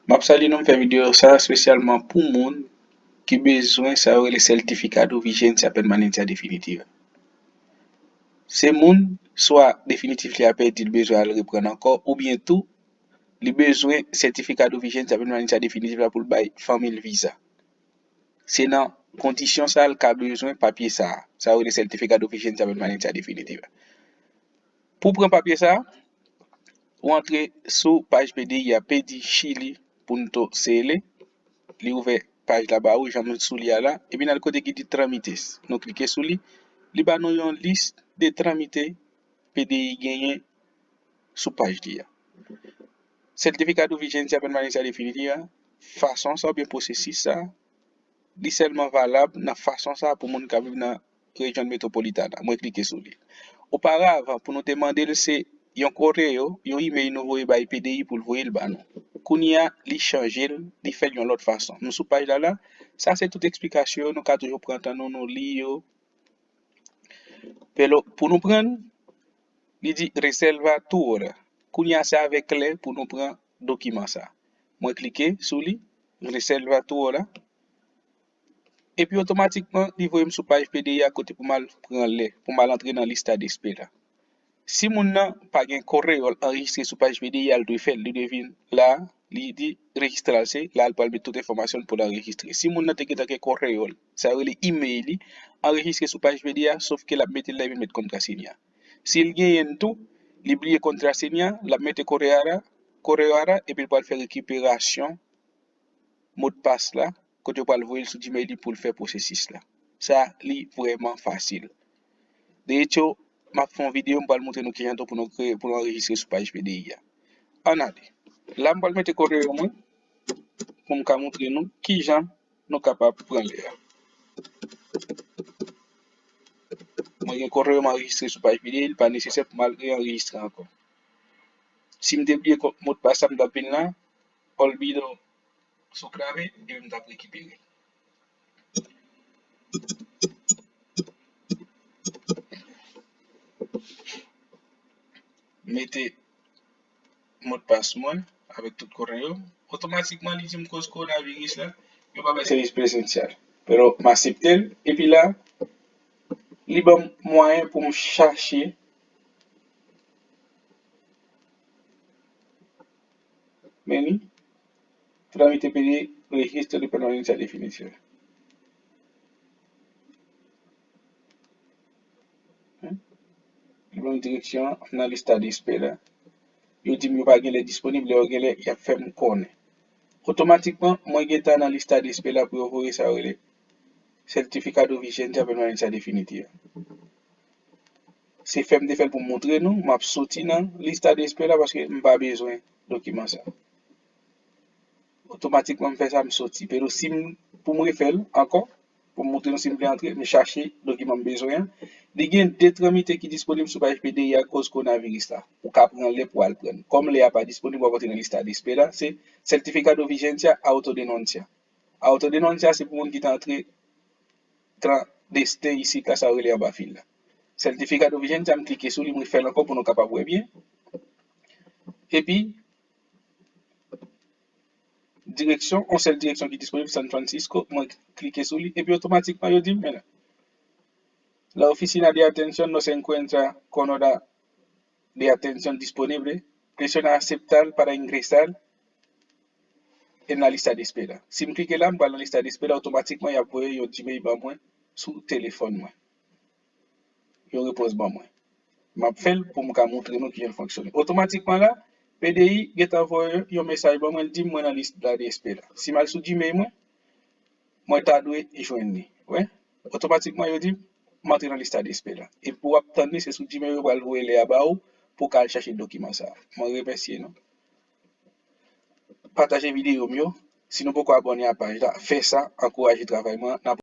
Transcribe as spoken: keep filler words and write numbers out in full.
M ap salye nou, m fè videyo sa espesyalman pou moun ki bezwen sa yo rele Certificado Vigência Permanencia Definitiva. Se moun, swa definitif li a pèdi, li bezwen al reprann ankò, oubyen tou, li bezwen Certificado Vigência Permanencia Definitiva pou l bay fanmi l viza. Se nan kondisyon sa a l ka bezwen papye sa a. Sa yo rele Certificado Vigência Permanencia Definitiva. Pou w pran papye sa a, ou antre sou paj P D I a, P D I Chili Punto C L. Li ouvè paj la ba ou, jan m sou li a la. Epi n al kote ki di Trámites. Nou klike sou li. Li ba nou yon lis de tramite P D I genyen sou paj li a. Certificado Vigência Permanencia Definitiva, fason sa oubyen pwosesis sa, li sèlman valab nan fason sa pou moun k ap viv nan rejyon metwopolitana. Mwen klike sou li. Oparavan, pou nou te mande l, se yon koreo, yon imèl nou voye bay P D I pou l voye l ba nou. Kounye a, li chanje l, li fè l yon lòt fason. Nou sou paj la la, sa se tout eksplikasyon yo, nou ka toujou pran tan nou, nou li yo. Pero pou nou pran l, li di reserva tu hora. Kounye a, se avèk lè pou nou pran dokiman sa. Mwen klike sou li, reserva tu hora. Epi otomatikman, li voye m sou paj P D I a kote pou m al pran lè, pou m al antre nan lista de espera. Si moun nan pa gen koreo l anrejistre sou paj P D I a, l dwe fè l, li dwe vin la, li di rejistre l, se la l pral met tout enfòmasyon l pou l anrejistre. Si moun nan te gentan gen koreo l, sa yo rele imèl li, anrejistre sou paj P D I a, sof ke l ap mete l la epi l met kontrasenya. Si l genyen l tou, li bliye kontrasenya, l ap mete koreo a, koreo a, epi l pral fè rekiperasyon modpas la, kote yo pral voye l sou Gmail li pou l fè pwosesis la. Sa, li vrèman fasil. De hecho, m ap fè yon videyo, m pral montre nou kijan tou pou nou kreye, pou nou anrejistre sou paj P D I a. Ann ale. La, m pral mete koreo mwen, pou m ka montre nou kijan nou kapab pran lè a. Mwen gen koreo m anrejistre sou paj P D I, li pa nesesè pou m al reanrejistre ankò. Si m te bliye ko-, modpas la, m t ap vin la, olvido su clave, epi m t ap rekipere l. Mete modpas mwen avèk tout koreo m. Otomatikman, li di m koz kowonaviris la, yo pa bay sèvis presansyèl. Pero m aksepte l, epi la, li ban m mwayen pou m chache Men li, tramite peye rejistre de permanencia definitiva. Hmm? Li ban m direksyon an nan lista de espera. Yo di m yo pa gen lè disponib, lè yo gen lè, y ap fè m konnen. Otomatikman, mwen gentan nan lista de espera pou yo voye sa yo rele Certificado Vigência Permanencia Definitiva. Se fè m te fè l pou m montre nou, m ap soti nan lista de espera paske m pa bezwen dokiman sa. Otomatikman m fè sa, m soti. Pero si m, pou m refè l ankò, pou m montre nou si m vle antre, m chache dokiman m bezwen an. Li gen de tramite ki disponib sou paj P D I akoz kowonaviris la. Ou ka pran lè pou al pran l. Kòm lè a pa disponib, w ap antre nan lista de espera. Se Certificado Vigência Autodenuncia. Autodenuncia se pou moun ki te antre klandestin isit la, sa yo rele anba fil la. Certificado Vigência, m klike sou li, m refè l ankò pou nou kapab wè byen. Epi, direksyon, yon sèl direksyon ki disponib, San Francisco, mwen klike sou li, epi otomatikman yo di m, men la, la oficina de atención no se encuentra con hora de atención disponible, presiona aceptar para ingresar en la lista de espera. Si m klike la, m pral nan lista de espera, otomatikman y ap voye yon Gmail ban mwen sou telefòn mwen. Yon repons ban mwen. M ap fè l pou m ka montre nou kijan l fonksyone. Otomatikman la, P D I gentan voye yon mesaj ban mwen, l di m mwen nan lista de espera. Si m al sou Gmail mwen, mwen ta dwe jwenn li. Wè? Otomatikman, yo di m antre nan lista de espera. E pou w ap tann li, se sou Gmail yo pral voye lè a ba ou pou w ka al chache dokiman sa a. Mwen remèsye nou. Pataje videyo m yo. Si nou poko abòne a paj la, fè sa, ankouraje travay mwen. N ap